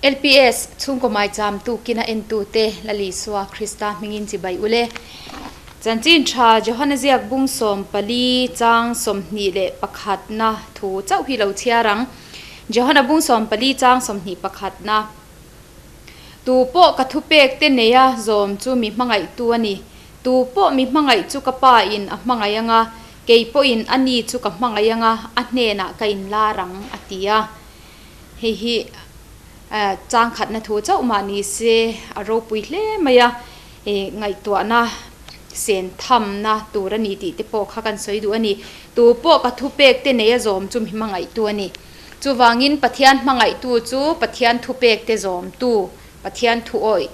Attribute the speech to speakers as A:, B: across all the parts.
A: LPS, Chhungkaw Maicham tukina entute Lal Isua Krista hmingin chibai ule. Chanchin tha Johana ziak bung 14 chang 21 na thu chauh hi lo chhiar ang. Johana bung 14 chang 21 na. Tu pawh ka thupek te neia zawm chu mi hmangaihtu a ni. Tu pawh mi hmangaih chu ka pa in a hmangaih anga, kei pawhin a ni chu ka hmangaih anga, a hnenah ka inlar ang, a ti a. Hei hi chang khatna thu chauh mah ni se a ropui hle mai a, ngaihtuahna sen thamna tur a ni tih te pawh kha kan sawi duh a ni. Tu pawh ka thupek te neia zawm chu mi hmangaihtu a ni. Chuvangin Pathian hmangaihtu chu Pathian thupek te zawmtu, Pathian thu awih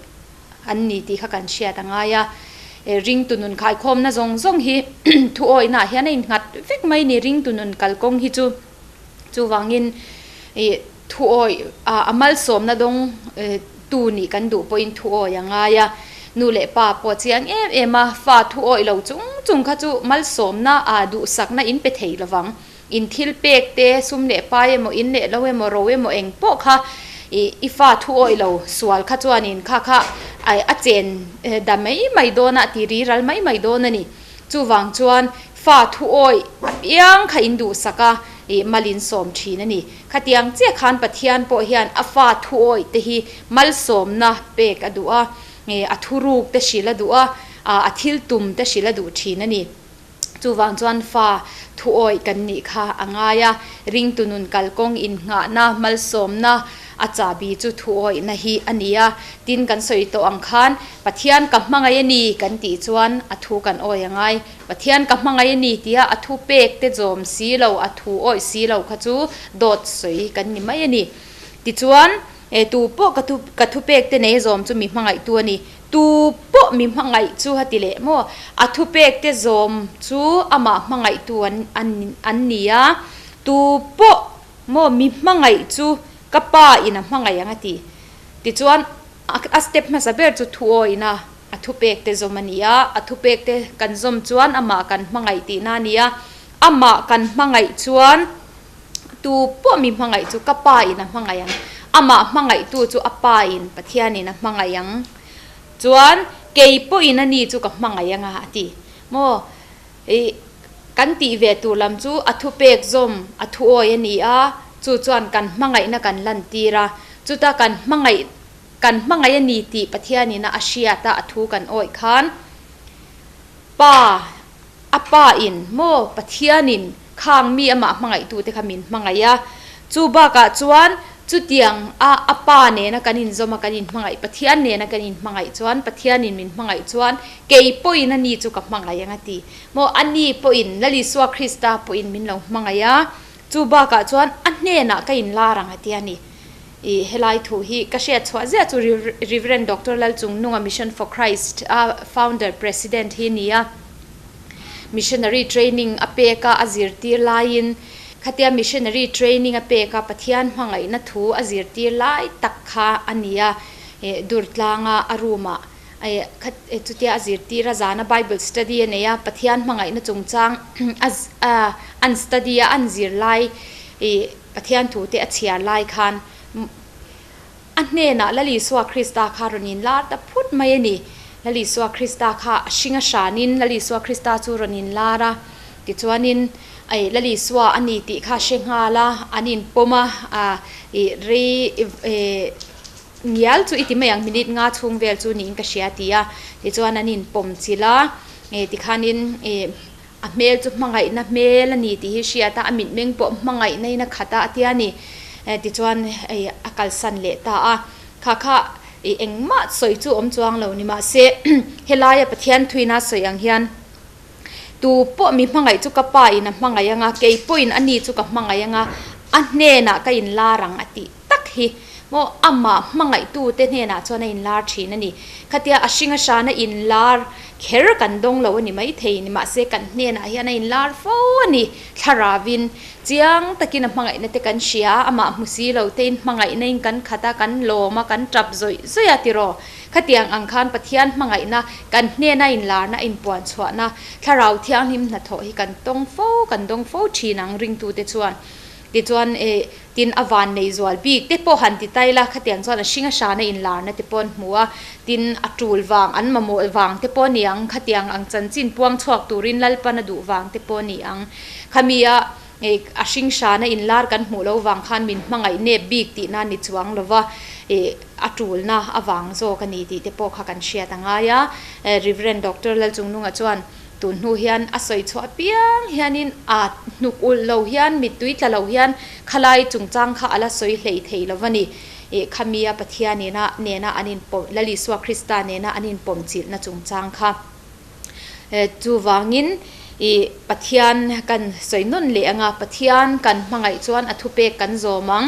A: an ni tih kha kan hriat a ngai a. Ringtu nun khaikhawmna zawng zawng hi thu awihnaah hian a innghat vek mai a ni, ringtu nun kalkawng hi chu. Chuvangin ih thu awih a malsawmna dawng tu nih kan duh pawhin thu awih a ngai a, nu leh pa pawh chiang em em a, fa thu awih lo chung chung kha chu malsawmna ah duhsakna in pe thei lovang. In thil pek te, sum leh pai emaw, in leh lo emaw, ro emaw eng pawh kha ih i fa thu awih lo sual kha chuanin kha kha a chen da mai mai dawn a, ti ri ral mai mai dawn a ni. Chuvang chuan fa thu awih apiang kha in duhsak a, ih mal in sawm thin a ni. Khatiang chiah khan Pathian pawh hian a fa thu awih te hi malsawmna pek a duh a, a thuruk te hrilh a duh a, a thil tum te hrilh a duh thin a ni. Chuvang chuan fa thu awih kan nih kha a ngai a, ringtu nun kalkawng innghahna, malsawmna a chahbi chu thu awihna hi a ni a. Tin, kan sawi tawh ang khan, Pathian ka hmangaih a ni kan tih chuan a thu kan awih a ngai. Pathian ka hmangaih a ni tia a thu pek te zawm si lo, a thu awih si lo kha chu dawt sawi kan ni mai a ni. Tichuan, tu pawh ka thu ka thupek te nei zawm chu mi hmangaihtu a ni. Tu pawh mi hmangaih chu a ti leh maw? A thupek te zawm chu amah hmangaihtu an an an ni a. Tu pawh maw mi hmangaih chu ka pa in a hmangaih ang a ti. Tichuan a step hmasa ber chu thu awina a thupek te zawm a ni a. A thupek te kan zawm chuan amah kan hmangaih tihna a ni a. Amah kan hmangaih chuan Tu pawh mi hmangaih chu ka pa in a hmangaih ang, amah hmangaihtu chu a pa in, Pathian in a hmangaih ang. Chuan kei pawhin a ni chu ka hmangaih anga a ti. Maw? Ih, kan tih ve tur lam chu a thupek zawm, a thu awi a ni a, chu chuan kan hmangaihna kan lantir a, chuta kan hmangaih, kan hmangaih a ni tih Pathian in a a hriat a, a thu kan awih khan Pa, A pa in, maw Pathian in khang mi amah hmangaihtute kha min hmangaih a, chu bakah chuan chutiang a a pa nena kan inzawm a kan inhmangaih, Pathian nena kan inhmangaih chuan Pathian in min hmangaih chuan kei pawhin a ni chu ka hmangaih ang a ti. Maw a ni pawhin Lal Isua Krista pawhin min lo hmangaih a, chu bakah chuan a hnenah ka inlar ang a ti a ni. I helai thu hi ka hriat chhuah ziah chu Rev. Doctor Lalchungnunga Mission for Christ a founder president hi ni a, missionary training a pek a, a zirtir laiin khatia missionary training a pek a Pathian hmangaihna thu a zirtir lai tak kha a ni a, Durtlanga a room ah chutia a zirtir a zana Bible study a nei a, Pathian hmangaihna chungchang an study a an zir lai Pathian thute a chhiar lai khan a hnenah Lal Isua Krista kha rawn inlar ta phut mai a ni. Lal Isua Krista kha a hring a hranin Lal Isua Krista chu rawn inlar a, tichuanin ei Lal Isua a ni tih kha a hre nghal a, an inpawm a, a ih rei eh ngial chu i ti mai ang minute nga chhung vel chu niin ka hria a ti a, tichuan an inpawm chilh a, eh tikhanin eh. A hmel chu hmangaihna hmel a ni tih hi hriat a, a mitmeng pawh hmangaihna in a khat a a tia ni. Tichuan hei a kalsan leh ta a, kha kha ih engmah sawi chu awm chuang lo ni mahse helaia Pathian thuina sawi ang hian tu pawh mi hmangaih chu ka pa in a hmangaih ang a, kei pawhin a ni chu ka hmangaih ang a, a hnenah ka inlar ang a tih tak hi maw amah hmangaihtute hnenah chuan a inlar thin a ni. Khatia a hring a hrana inlar kher kan dawng lo a ni maithei ni mahse kan hnenah hian a inlar fo a ni. Thlaravin chiang takin a hmangaihna te kan hria a, amah hmu si lo tein hmangaihna in kan khat a, kan lawm a, kan tap zawih zawih a tiraw. Khatiang ang khan Pathian hmangaihna kan hnena inlarna a inpuan chhuahna Thlarau Thianghlim hnathawh hi kan tawng fo, kan dawng fo thin ang ringtute chuan. Tichuan eh tin a van nei zual bik te pawh han ti tai la, khatiang chuan a hring a hrana inlarna te pawh an hmu a, tin a tul vang an mamawh vang te pawh a ni ang, khatiang ang chanchin puang chhuak turin Lalpan a duh vang te pawh a ni ang. Khami a eh a hring hrana inlar kan hmuh loh vang khan min hmangaih nep bik tihna a ni chuang lo va, eh a tulna avang zawk a ni tih te pawh kha kan hriat a ngai a. Rev. Doctor Lalchungnunga chuan. Tun hnu hian a sawi chhuah apiang hianin a hnuk ulh lo hian mittui tla lo hian khalai chungchang kha a la sawi hlei thei lo va ni. Ih khamia Pathian ina nena an inpawm Lal Isua Krista nena an inpawm chilhna chungchang kha. Chuvangin ih Pathian kan sawi nawn leh anga Pathian kan hmangaih chuan a thupek kan zawm ang.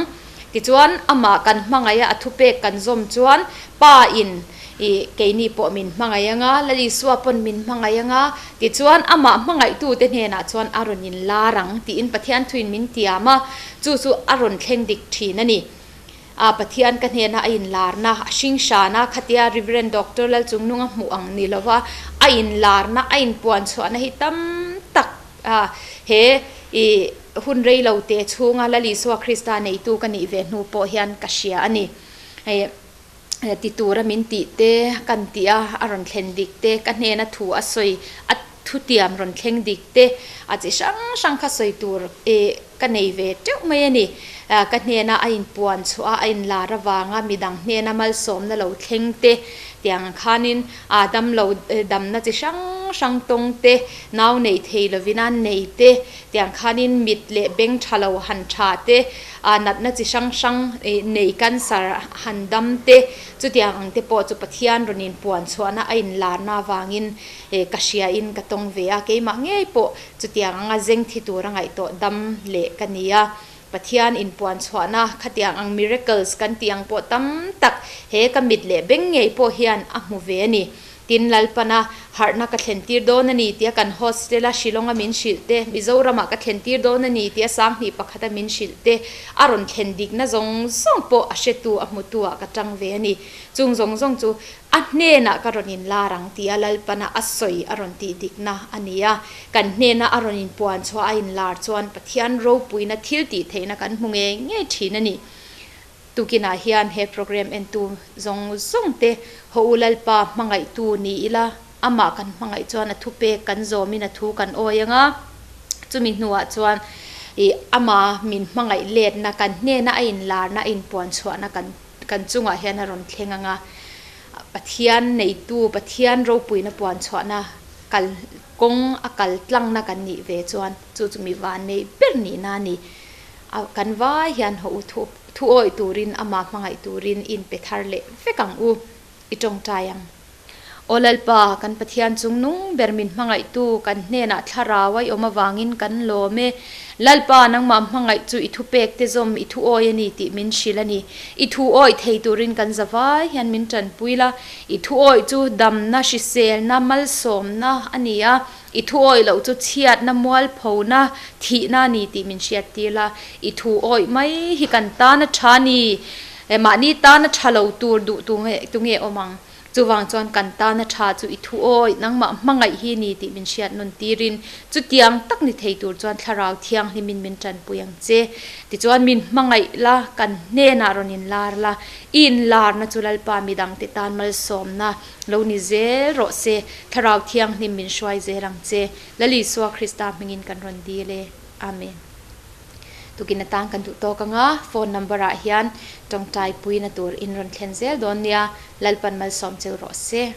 A: Tichuan amah kan hmangaih a a thupek kan zawm chuan Pa in Ih, keini pawh min hmangaih anga, Lal Isua pawn min hmangaih anga, tichuan amah hmangaihtute hnenah chuan a rawn inlar ang tiin Pathian thuin min tiam a, chu chu a rawn thleng dik thin a ni. A, Pathian ka hnena a inlarna, a hringhrana khatia Reverend Doctor Lalchungnunga hmuh ang ni lova a inlarna, a inpuanchhuahna hi tam tak a, he ih hun reilo te chhunga Lal Isua Krista neitu ka nih ve hnu pawh hian ka hria a ni. Hei. Ti tura min tih te kan tih a, a rawn thlen dik te, ka hnena thu a sawi, a thutiam rawn thleng dik te, a chi hrang hrang kha sawi tur ka nei ve teuh mai a ni. Ka hnena a inpuan chhuah a, a inlar avanga midang hnena malsawmna lo thleng te, tiang ang khanin damlo damna chi hrang hrang tawng te, nau nei thei lovin a nei te, Tiang khanin mit leh beng tha lo han tha te, natna chi hrang hrang nei cancer han dam te, chutiang ang te pawh chu Pathian rawn inpuan chhuahna a inlarna avangin ka hriain ka tawng ve a, keimah ngei pawh chutiang anga zeng thi tura ngaihtuah dam leh ka ni a. Pathian inpuan chhuahna khatiang ang miracles kan tih ang pawh tam tak he ka mit leh beng ngei pawh hian a hmu ve a ni. Tin, Lalpana harhna ka thlentir dawn a ni tia kan hostel-a Shillong-a min hrilh te, Mizoram-ah ka thlentir dawn a ni tia Sanghnih pakhata min hrilh te, a rawn thlen dikna zawng zawng pawh a hretu, a hmutu-ah ka tang ve a ni. Chung zawng zawng chu a hnenah ka rawn inlar ang tia Lalpana a sawi a rawn tih dikna a ni a. Kan hnena a rawn inpuan chhuah a inlar chuan Pathian ropuina thil tih theihna kan hmu ngei ngei thin a ni. Tukinah hian he program entu zawng zawng te haw u Lalpa hmangaihtu ni ila, amah kan hmangaih chuan a thupek kan zawmin a thu kan awi ang a, chumi hnuah chuan ih ama min hmangaih letna kan hnena a inlarna a inpuan chhuahna kan kan chungah hian a rawn thleng ang a, Pathian neitu Pathian ropuina puan chhuahna kal kawng a kal tlangna kan nih ve chuan chu chu mi vannei ber nihna a ni. A kan vai hian haw u thu thu awih turin amah hmangaih turin in pe thar leh vek ang u, i tawngtai ang. Aw Lalpa, kan Pathian chung nung ber min hmangaihtu kan hnenah thlarau a i awm avangin kan lawm e. Lalpa, nangmah hmangaih chu i thupek te zawm i thu awi a ni tih min hrilh a ni. I thu awih thei turin kan za vai hian min tanpui la. I thu awih chu damna, hriselna, malsawmna a ni a. I thu awih loh chu chhiatna, mualphona, thihna a ni tih min hriat tir la. I thu awih mai hi kan tan a tha ni. Mahni tan a tha lo tur duh tu nge tu nge awm ang? Chuvang chuan kan tan a tha chu i thu awih, nangmah hmangaih hi ni tih min hriat nawn tirin chutiang tak ni thei tur chuan thlarau thianghlimin min tanpui ang che. Tichuan min hmangaih la, kan hnenah rawn inlar la, i inlarna chu Lalpa midangte tan malsawmna, Lo ni zel rawh se, Thlarau Thianghlim min hruai zel ang che. Lal Isua Krista hmingin kan rawn dil e. Amen. Tukin atan kan duh tawk anga, phone number ah hian tawngtai puina tur in rawn thlen zel dawn nia, Lalpan malsawm cheu rawh se.